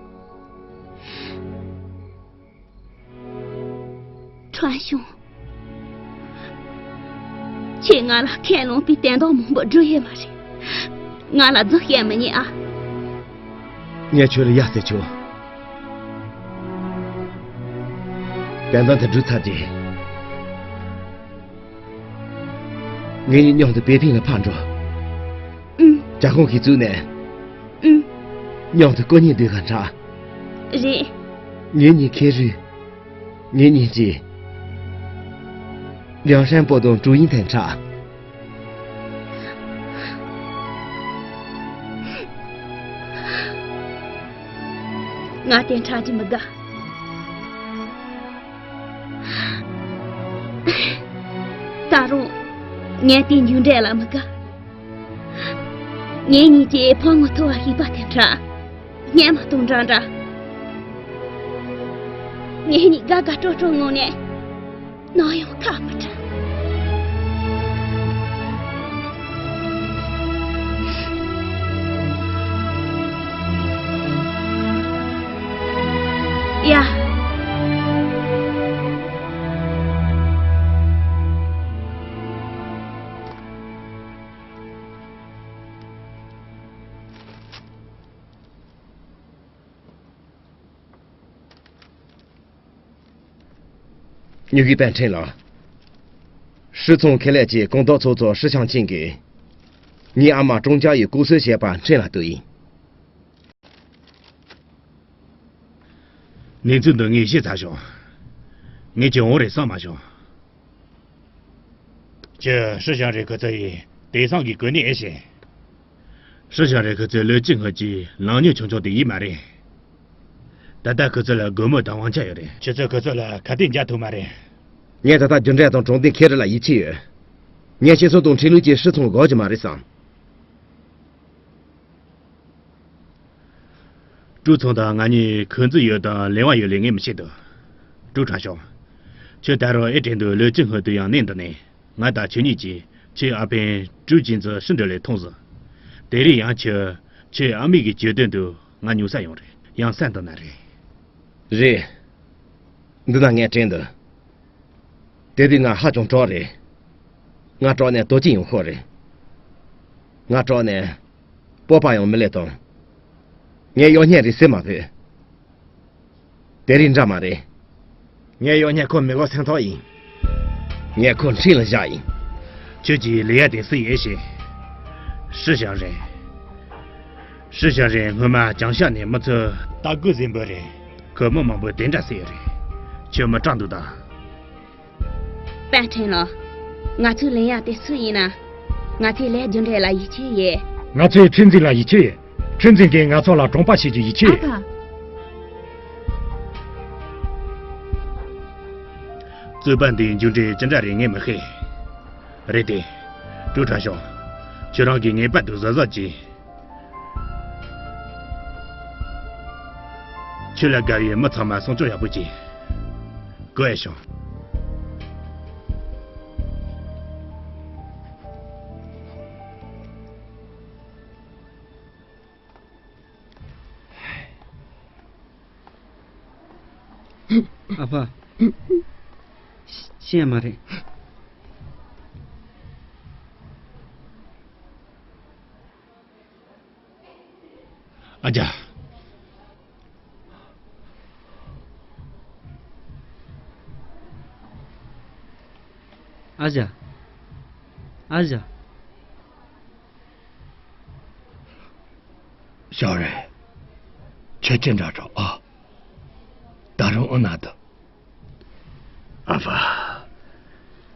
ཁྲོན་ཤུང་། ཁྱེད་ང་ལ་ཁས་བླངས་པའི་བསྟན་བདག་མང་པོ་བསྒྲུབས་ཡོད་མ་རེད། ང་ལ་རྫུན་བཤད་མི་ཉན་ཨ། ངས་ཁྱོད་ལ་ཡ་ཟེར་ཆོག་བསྟན་བདག་དེ་བསྒྲུབས་ཚར་རྗེས། ངེད་གཉིས་མཉམ་དུ་པེ་ཕིང་ལ་ཕར་འགྲོ། ཨུམ། ཇ་ཁང་ཞིག་བཙུགས་ནས། ཨུམ། མཉམ་དུ་སྐུ་ཉིད་སྡོད་ག་འདྲ། རེད། ངེད་གཉིས་ཁེ་རུ། ངེད་གཉིས་ཀྱིས། ལིའང་ཧྲན་པོ་དང་ཀྲུའུ་ཡིན་ཐན་འཁྲབ། ང་དེ་འཁྲབ་ཀྱི་མི་དགའ། ད་རུང་། ངས་དེ་མཇུག་འབྲས་ལ་མི་དགའ། ངེད་གཉིས་ཀྱིས་ཕོ་མོ་ཐུ་བ་ཞིག་པ་དེ་འདྲ། སྙན་མ་གཏོང་འདྲ་འདྲ། ངེད་གཉིས་དགའ་དགའ་སྤྲོ་སྤྲོ་ངང་ནས། ནམ་ཡང་ཁ་མི་བྲལ། ཡ། སྨྱུ་གུའི་པཎ་ཆེན་ལགས། ཧྲི་ཚང་ཁེ་ལས་ཀྱི་གོང་ཐོག་ཚོགས་གཙོ་ཧྲི་ཞང་ཆིང་གིས། ངའི་ཨ་མ་ཀྲུང་ཅཱ་ཡི་སྐུ་གསོལ་བྱས་པ་འཕྲིན་ལ་བཏོན་ཡིན། གནས་ཚུལ་འདི་ངས་ཤེས་ཚར་བྱུང་། ངས་ཀྱང་འོང་རེད་བསམ་མ་བྱུང་། ཁྱོད་ཧྲི་ཞང་རེ་ཁོ་ཚོ་ཡི་དེང་སང་གི་གོ་གནས་ཨེ་ཤེས། ཧྲི་ཞང་རེ་ཁོ་ཚོས་ལོ་གཅིག་སྔོན་གྱི་ལང་ཉོ་ཆུང་ཆུང་དེ་ཡིན་མ་རེད། ད་ལྟ་ཁོ་ཚོ་ལ་སྒོར་མོ་དང་དབང་ཆ་ཡོད་རེད། ཁྱོད་ཚོས་ཁོ་ཚོ་ལ་ཁ་གཏད་འཇལ་ཐུབ་མ་རེད། ངས་ད་ལྟ་རྒྱུ་འབྲས་དང་དྲང་བདེན་ཁེ་རེ་ལ་ཡིད་ཆེས་ཡོད། ངས་ཤེས་སོ་དང་ཁྲིན་ལུའུ་ཀྱི་ཧྲི་ཚང་དགོས་ཀྱི་མ་རེད་བསམ། ཀྲུའུ་ཚང་དང་ང་གཉིས་འཁོན་འཛིན་ཡོད་དང་ལས་དབང་ཡོད་ལས་ངས་མི་ཤེས་དོ། ཀྲུའུ་ཁྲ་ཤོ། ཁྱོད་ད་རུང་ཨེ་དྲན་འདུག་ལོ་གཅིག་སྔོན་དུ་ཡང་གནས་འདི་ནས་ང་དང་ཁྱོད་གཉིས་ཀྱིས་ཁྱོད་ཨ་ཕན་ཀྲུའུ་ཅིན་ཙི་ཤི་འགྲོ་ལས་མཐོང་ཟིན། དེ་རིང་ཡང་ཁྱོད་ཁྱོད་ཨ་མའི་གི་གྱོད་དོན་དུ་ང་ཉུང་ས་ཡོང་རེད། ཡང་ས་འདི་ན་རེད། རེད། འདི་ན་ངས་དྲན་འདུག་དེ་དུས་ང་ཧ་ཅང་སྐྲག་རེད། ང་སྐྲག་ནས་དོ་ཅི་ཡོང་ཤོག་རེད། ང་སྐྲག་ནས་སྤོབས་པ་ཡང་མི་སླེབས་དང་། ངས་གཡོ་སྙན་རེ་ཟེར་མ་ཕོད། དེ་རིང་འདྲ་མ་རེད། ངས་གཡོ་སྙན་ཁོ་མི་དགོས་སེམས་ཐག་ཡིན། ངས་ཁོ་འཕྲིན་ལ་བཞག་ཡིན། ཁྱོད་ཀྱིས་ལས་ཡ་དེ་སུ་ཡིན་ཤེས། ཧྲི་ཞང་རེད། ཧྲི་ཞང་རེད། སྔོན་མ་བྱང་ཤར་ནས་མི་ཚོ་སྟག་རྒོད་ཟིན་པོ་རེད། ཁོ་མི་མང་པོ་དེ་འདྲ་ཟེར་ཡོད་རེད། ཁྱོད་མི་སྐྲག་འདུག་ད། པཎ་ཆེན་ལགས། ང་ཚོའི་ལས་ཡ་དེ་སུ་ཡིན་ན། ང་ཚོའི་ལས་རྒྱུ་འབྲས་ལ་ཡིད་ཆེས་ཡོད། ང་ཚོས་ཁྲི་འཛིན་ལ་ཡིད་ཆེས་ཡོད། ཁྲི་འཛིན་གྱིས་ང་ཚོ་ལ་དྲང་པོ་བྱེད་རྒྱུ་ཡིད་ཆེས་ཡོད། ཨ་ཕ། རྩོད་པ་འདིའི་མཇུག་འབྲས་ཅི་འདྲ་རེད་ངས་མི་ཤེས། རེད་དེ། ཀྲུའུ་ཁྲ་ཤོ། ཁྱོད་རང་གིས་ངེས་པར་དུ་གཟབ་གཟབ་གྱིས། ཁྱོད་ལ་དགའ་བའི་མི་ཚང་མ་སྲུང་སྐྱོབ་ཡག་པོ་གྱིས། གོ་ཨེ་ཤོང་། ཨ་ཕ། ཤེས་མ་རེད། ཨ་ཅག་ཨ་ཅག་ཨ་ཅག་ཞའོ་རེ། ཁྱོད་ཅི་འདྲ་འགྲོ་ཨ། ད་རུང་ཨུ་ན་དུ། ཨ་ཕ།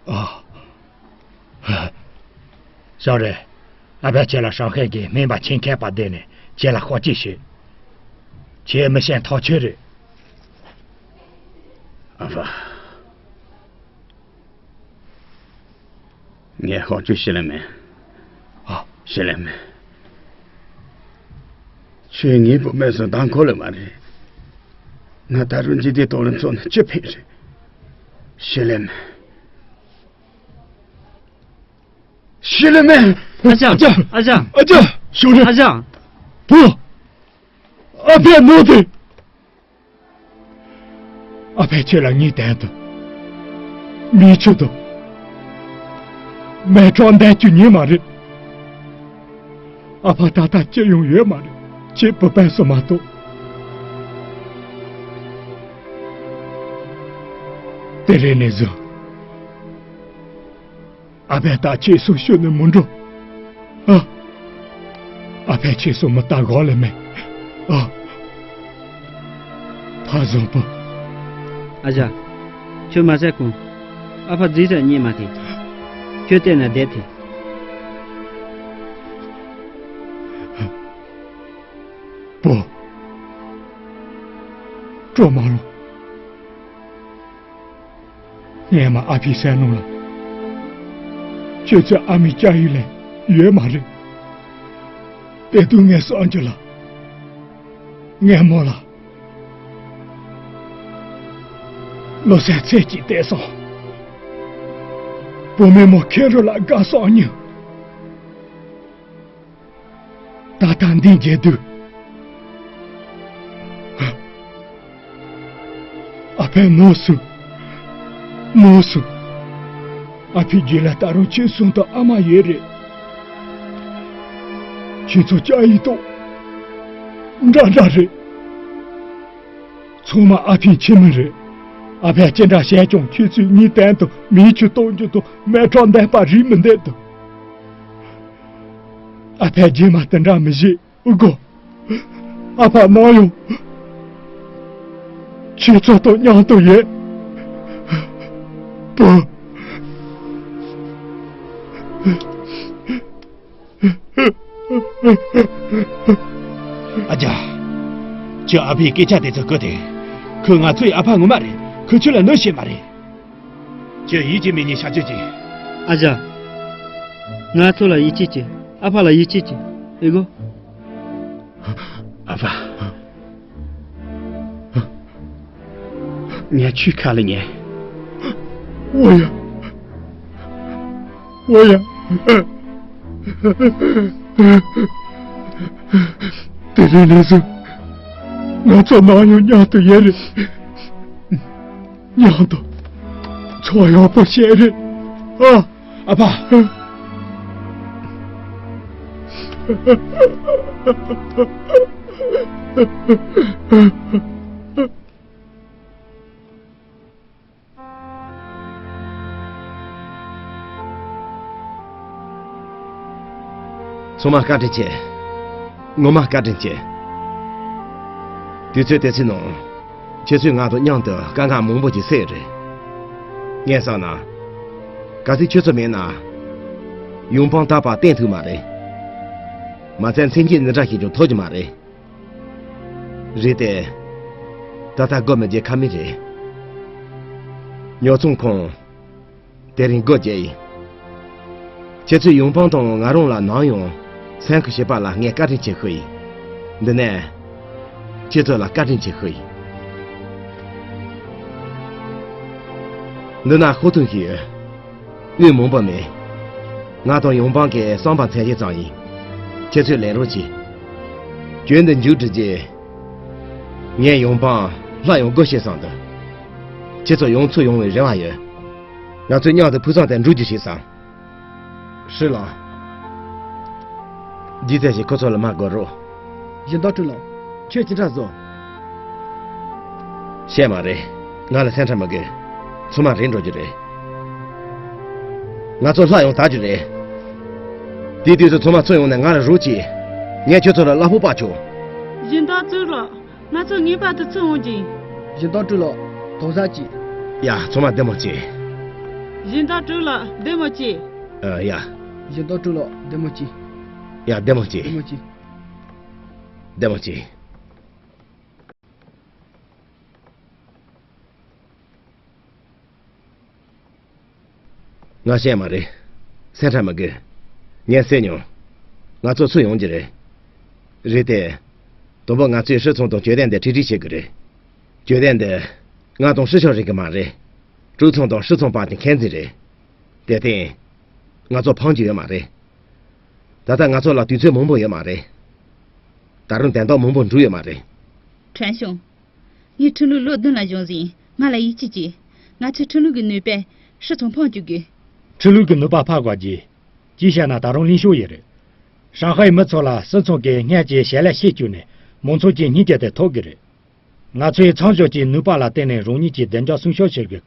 ཨ། ཞའོ་རེ། ཨ་ཕས་ཁྱེད་ལ་ཧྲང་ཧའེ་གི་སྨན་པ་ཆེད་མཁས་པ་བསྡད་ནས་ཁྱེད་ལ་ཤོག་ཅིག་ཞུས། ཁྱེད་མི་ཤེས་ཐག་ཆོད་རེད། ཨ་ཕ། ངས་ཧོབ་ཅིག་ཤེས་ལེ་མེད། ཨ། ཤེས་ལེ་མེད། ཁྱོད་ངའི་བུ་མེད་སོང་དང་ཁོ་ལེ་མ་རེད། ང་ད་རུང་འཇིག་རྟེན་སྟོང་ལ་འཚོ་ན་ཅི་ཕན་རེད། ཤེས་ལེ་མེད། ཤེས་ལེ་མེད། ཨ་ཅག་ཨ་ཅག་ཨ་ཅག་ཨ་ཅག་ཞའོ་རེ། ཨ་ཅག་བུ། ཨ་ཕས་ནོར་ཏེ། ཨ་ཕས་ཁྱེད་ལ་ངའི་དན་དུ། མིག་ཆུ་དུ། མལ་གྲོ་འདེབས་རྒྱུ་ཉན་མ་རེད། ཨ་ཕ་ད་ལྟ་སྐྱིད་ཡོང་ཡོད་མ་རེད། ཁྱེད་བུ་ཕན་སོ་མ་གཏོགས། དེ་རེད་ནས་བཟུང་། ཨ་ཕས་ད་ཁྱེད་སོ་ཤོད་ནས་མི་འགྲོ། ཨ། ཨ་ཕས་ཁྱེད་སོ་མི་ལྟ་གོ་ལེ་མེད། ཨ། ཕ་བཟང་པོ། ཨ་ཅག་ཁྱོད་མ་ཟད་གོང་། ཨ་ཕ་རྫིག་ཟེར་རྙེད་མ་ཐེ། ཁྱོད་བལྟས་ན་བསྡད་ཐེ། པོ། སྤྲོ་མ་རུང་། སྔས་མ་ཨ་ཕའི་སེམས་ནང་ལ། ཁྱོད་ཚོའི་ཨ་མའི་སྐྱ་ཡུལ་ལས་ཡོད་མ་རེད། དེ་དུས་ངས་སོང་རྒྱུ་ལ། ངས་མོ་ལ། བློ་སེམས་ཚད་ཀྱིས་བལྟས་སོང་། བུ་མོས་མོ་ཁེར་རོ་ལ་དགའ་སོང་ཉིན། ད་ལྟ་འདི་མཇལ་དུས། ཨ་ཕས་ནོར་སོང་། ནོར་སོང་། ཨ་ཕའི་རྗེས་ལ་ད་རུང་ཁྱེད་གསུམ་དང་ཨ་མ་ཡོད་རེད། ཁྱེད་ཚོ་སྐྱ་ཡི་ཏོག་འདྲ་འདྲ་རེད། ཚང་མ་ཨ་ཕའི་ཁྱིམ་མི་རེད། ཨ་ཕས་ཅི་འདྲ་བཤད་ཀྱང་ཁྱེད་ཚོས་ངའི་སྟེང་དུ་མེ་ཆུ་གཏོང་རྒྱུ་དང་མལ་གྲོ་འདེབས་པ་རིག་མི་འདོད་དོ། ཨ་ཕས་རྗེས་མ་དེ་འདྲ་མི་བྱེད། ཨུ་གོ། ཨ་ཕ་ནམ་ཡང་ཁྱེད་ཚོ་དང་མཉམ་དུ་ཡོད། པོ། ཨ་ཅག་ཁྱོད་ཨ་ཕའི་སྐད་ཆ་དེ་ཚོ་གོ་དེ། ཁོས་ང་ཚོའི་ཨ་ཕ་ངོ་མ་རེད། ཁོས་ཁྱོད་ལ་གནོད་བྱེད་མ་རེད། ཁྱོད་ཡིད་ཀྱི་མི་ཉེས་བྱ་སྤྱོད་ཀྱིས། ཨ་ཅག་ང་ཚོ་ལ་ཡིད་ཆེས་ཀྱིས། ཨ་ཕ་ལ་ཡིད་ཆེས་ཀྱིས། ཨེ་གོ། ཨ་ཕ། ངས་ཁྱོའི་ཁ་ལ་ཉན། འོ་ཡ། འོ་ཡ། དེ་རིང་ནས་བཟུང་ང་ཚོ་ནམ་ཡང་མཉམ་དུ་ཡོད་རེད། མཉམ་དུ་འཚོ་བ་ཡག་པོ་བྱེད་རེད། ཨ། ཨ་ཕ། ཚང་མ་བཀའ་དྲིན་ཆེ། ངོ་མ་བཀའ་དྲིན་ཆེ། དུས་ཚོད་དེ་ཚོའི་ནང་ཁྱེད་ཚོས་ང་དང་མཉམ་དུ་དཀའ་ངལ་མང་པོ་ཞིག་སེལ་ཡོད་རེད། ངས་བསམ་ན། གལ་སྲིད་ཁྱོད་ཚོ་མེད་ན། ཡོང་འབངས་དག་པ་བསྟེན་ཐུབ་མ་རེད། མ་ཚད་མཚན་གྱི་འདི་འདྲ་ཞིག་ཀྱང་ཐོབ་ཀྱི་མ་རེད། རེད་དེ། ད་ལྟ་སྒོ་མི་འབྱེད་ཁ་མི་རེད། ཉོ་ཚོང་ཁང་། དེ་རིང་སྒོ་འབྱེད་ཡིན། ཁྱེད་ཚོས་ཡོང་འབངས་དང་ང་རང་ལ་ནམ་ཡང་སེམས་ཁུར་བྱེད་པ་ལ་ངས་བཀའ་དྲིན་ཆེ་ཞུ་ཡིན། འདི་ནས་ཁྱེད་ཚོ་ལ་བཀའ་དྲིན་ཆེ་ཞུ་ཡིན། འདི་ན་ཤོག་ཐུང་ཞིག་ཡོད། དངུལ་མང་པོ་མེད། ང་དང་ཡོང་འབངས་ཀྱི་བསམ་པ་མཚན་བྱེད་ཙམ་ཡིན། ཁྱེད་ཚོས་ལེན་རོགས་གྱིས། གྱོད་འདི་མཇུག་སྒྲིལ་རྗེས། ངས་ཡོང་འབངས་སླར་ཡང་སྒོ་ཕྱེ་བསམ་འདུག་ཁྱེད་ཚོ་ཡོང་ཚུར་ཡོང་བའི་རེ་བ་ཡོད། ང་ཚོས་མཉམ་དུ་ཕུགས་བསམ་དེ་འགྲུབ་རྒྱུ་བྱེད་བསམ། ཧྲི་ལགས། རྗེས་ཚད་ཞིག་ཁོ་ཚོ་ལ་མ་དགོད་རོགས། སྦྱིན་བདག་ཀྲུའུ་ལགས། ཁྱོད་ཅི་འདྲ་བཟོ། བཤད་མ་རེད། ང་ལ་སེམས་ཁྲལ་མ་དགོས། ཚང་མ་རེད་འགྲོ་རྒྱུ་རེད། ང་ཚོ་སླར་ཡང་དར་རྒྱུ་རེད། དེའི་དུས་སུ་ཚང་མ་ཚུར་ཡོང་ནས་ང་ལ་རོགས་གྱིས། ངས་ཁྱོད་ཚོ་ལ་གླ་ཕོགས་སྤར་ཆོག་སྦྱིན་བདག་ཀྲུའུ་ལགས། ང་ཚོ་ངེས་པར་དུ་ཚུར་འོང་གྱིས། སྦྱིན་བདག་ཀྲུའུ་ལགས། དོགས་ཟ་གྱིས། ཡ། ཚང་མ་བདེ་མོ་བྱེད། སྦྱིན་བདག་ཀྲུའུ་ལགས་བདེ་མོ་བྱེད། ཨ། ཡ། སྦྱིན་བདག་ཀྲུའུ་ལགས་བདེ་མོ་བྱེད། ཡ། བདེ་མོ་བྱེད། བདེ་མོ་བྱེད། བདེ་མོ་བྱེད། ང་བཤད་མ་རེད། སེམས་ཁྲལ་མི་དགོས། ངས་བསད་མྱོང་། ང་ཚོ་ཚུར་ཡོང་རྒྱུ་རེད། རེད་དེ། དང་པོ་ང་ཚོས་ཧྲི་ཚང་དང་གྱོད་དོན་འདི་འཁྲིག་སྒྲིག་བྱེད་དགོས་རེད། གྱོད་དོན་འདི། ང་དང་ཧྲི་ཆོ་རེད་གི་མ་རེད། ཀྲུའུ་ཚང་དང་ཧྲི་ཚང་བར་གྱི་འཁོན་འཛིན་རེད། དེར་བརྟེན། ང་ཚོ་ཕམ་རྒྱུ་ཡོད་མ་རེད། ད་ལྟ་ང་ཚོ་ལ་དུས་ཚོད་མང་པོ་ཡོད་མ་རེད། ད་རུང་དོན་དག་མང་པོ་འགྲུབ་ཡོད་མ་རེད། ཁྲེན་ཞུང་། ངས་ཁྲིན་ལུའུ་ལོ་བདུན་ལ་སྦྱོང་ཟིན། ང་ལ་ཡིད་ཆེས་གྱིས། ང་ཚོས་ཁྲིན་ལུའུ་གི་ནུས་པས་ཧྲི་ཚང་ཕམ་བཅུག་དགོས། ཁྲིམས་ལུགས་ཀྱི་ནུས་པ་འཕར་དགོས་ཀྱི། ཅིའི་ཕྱིར་ན་ད་རུང་ལིང་ཤོ་ཡོད་རེད། ཧྲང་ཧའེ་མི་ཚོ་ལ་སྲིད་ཚོང་གིས་སྔར་གྱི་ཞལ་ལག་ཤེས་བཅུག་ནས་མང་ཚོགས་ཀྱི་སྙིང་རྗེ་དེ་ཐོབ་གི་རེད། ང་ཚོས་མཚམས་སྦྱོར་གྱི་ནུས་པ་ལ་བརྟེན་ནས་རང་ཉིད་ཀྱི་བདེ་འཇགས་སྲུང་སྐྱོབ་བྱེད་དགོས།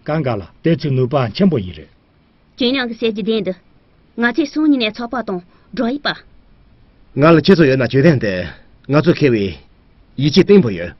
གང་ག་ལ་དེ་ཚོའི་ནུས་པ་ཆེན་པོ་ཡིན་རེད། ཅིན་ལིང་གིས་ཟེར་རྒྱུ་བདེན་འདུག་ང་ཚོས་སང་ཉིན་ནས་ཚོགས་པ་དང་སྒྲོག་ཡིག་པ། ང་ལ་ཁྱེད་ཚོ་ཡོད་ན་བརྗོད་དོན་དེ་ང་ཚོ་མཁས་པའི་ཡིད་ཆེས་བརྟན་པོ་ཡོད།